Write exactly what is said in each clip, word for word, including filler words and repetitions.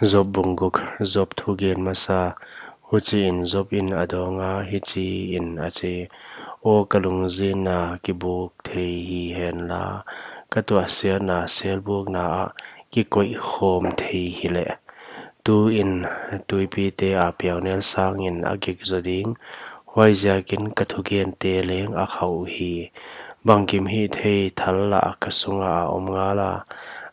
Job bung guk. Job thugen masa. Huchiin Job in a dawnga hichiin a chi: Aw ka lungzinna, kibuk thei hi henla, ka tuahsiatna selbukna ah kikoih khawm thei hileh. Tuin tuipite a piaunel sangin a gik zaw ding, huaiziakin ka thugente leng a khauh uhi. Bangkim hihthei thal lah ka sunga a om ngala,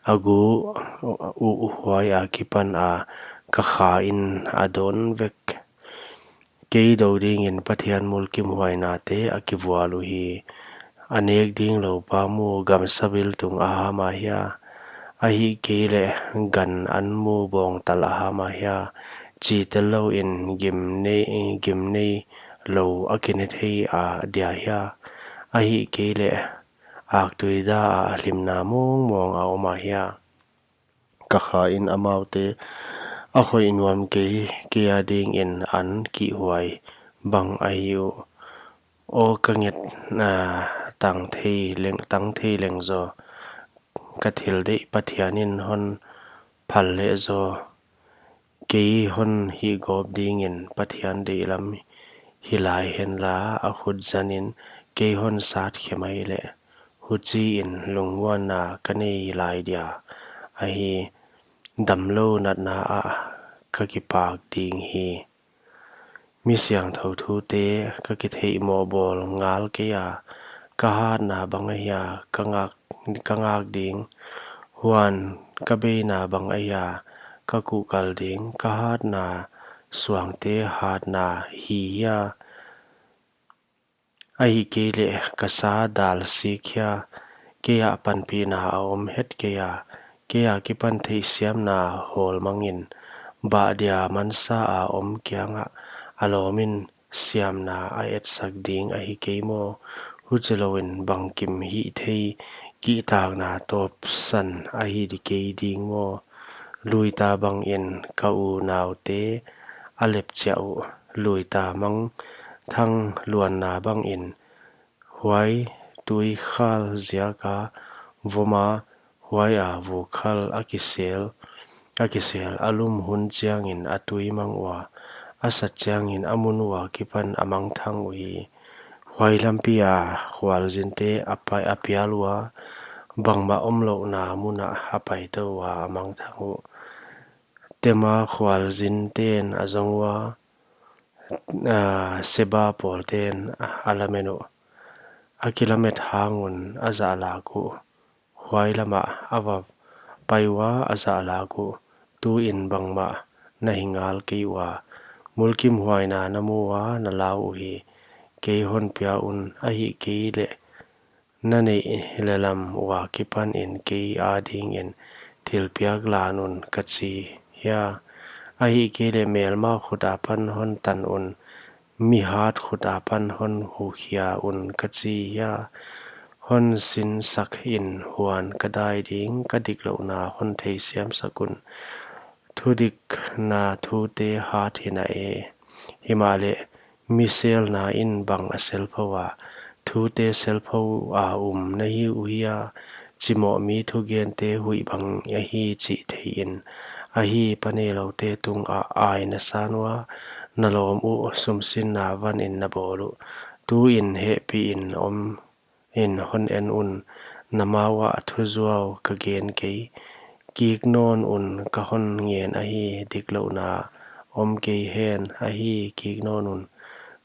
a gu uh huai akipana ka khain a dawn vek. Kei dou dingin Pathian mulkimhuainate a kivual uhi. A nek ding loupa mu gamsa biltung a ham ahia? Ahihkeileh gan an mu bawngtal a ham ahia? Chi tel louin gim nei, gim nei lou a kine thei a dia hia? Ahihkeileh aktui da ah hlimna mawngmawng a om ahia? Ka khain amaute a khoih nuam kei, kei adingin an kihhuai bang ahi uh. Aw ka nget, ah, tang thei leng, tang thei leng zaw. Ka thil deih Pathian in hon phal leh zaw. Kei hon hihgawp dingin Pathian deihlam hi lai henla, a khut zanin kei hon sat khe mai leh. Huchiin lungmuanna ka nei lai dia, ahi, damlou natna ah ka kipak ding hi. Mi siangthou thute ka kitheihmoh bawl ngal kei a, ka hatna bang ahia ka ngak, ka ngak ding? Huan ka beina bang ahia ka kuhkal ding? Ka hatna suangte hatna hi hia? Ahihkeileh ka sa dal sik hia? Kei ah panpihna a om het kei a, kei akipan theihsiamna hawl mangin, bah dia mansa a om kiangah a lawmin siamna a etsak ding ahi kei maw? Huchilouin bangkim hihthei kihtakna tawpsan ahi di kei ding maw? Luita bangin ka unaute a lepchiah uh, luita mangthang luanna bangin huai tuikhal ziaka voma, huaia vukhal a kisel, a kisel a lum hun chiangin a tui mang ua, a sat chiangin a mun ua kipan a mangthang uhi. Huai lampia khualzinte a pai, a pial ua, bangmah omlouhna munah a paitou ua a mangthang uh. Tema khualzinten a zong ua, ah, Seba pawlten a lamen uh. A kilamet hangun a zahlak uh. Huai lamah a va pai ua a zahlak uh. Tuin bangmah na hi ngal kei ua, mulkimhuaina na mu ua na lau uhi. Kei hon pia un, ahihkeileh na neih lehlam ua kipanin kei adingin thilpiak lan un ka chi hia? Ahihkeileh melma khut apan hon tan un, mihat khut apan hon hukhia un ka chi hia? Hon sinsakin huan ka dai ding, ka diklouhna hon theisiamsak un. Thudikna thute hat hi na e. Himahleh mi selna in bang a selpho a, thute selpho a um na hi uhia? Chimoh mi thugente huih bang ahi chih theiin, ahi, paneiloute tungah ai na san ua, na lawm uh sumsinna vanin na bawl uh. Tuin hehpihin om in hon en un, na ma uah thuzuau ka gen kei. Kik nawn un, ka hon ngen ahi, diklouhna om kei hen, ahi, kik nawn un,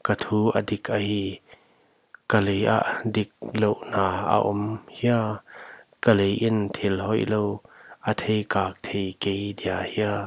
ka thu a dik ahi. Ka lei ah diklouhna a om hia? Ka lei in thil hoihlou a theikak thei kei dia hia?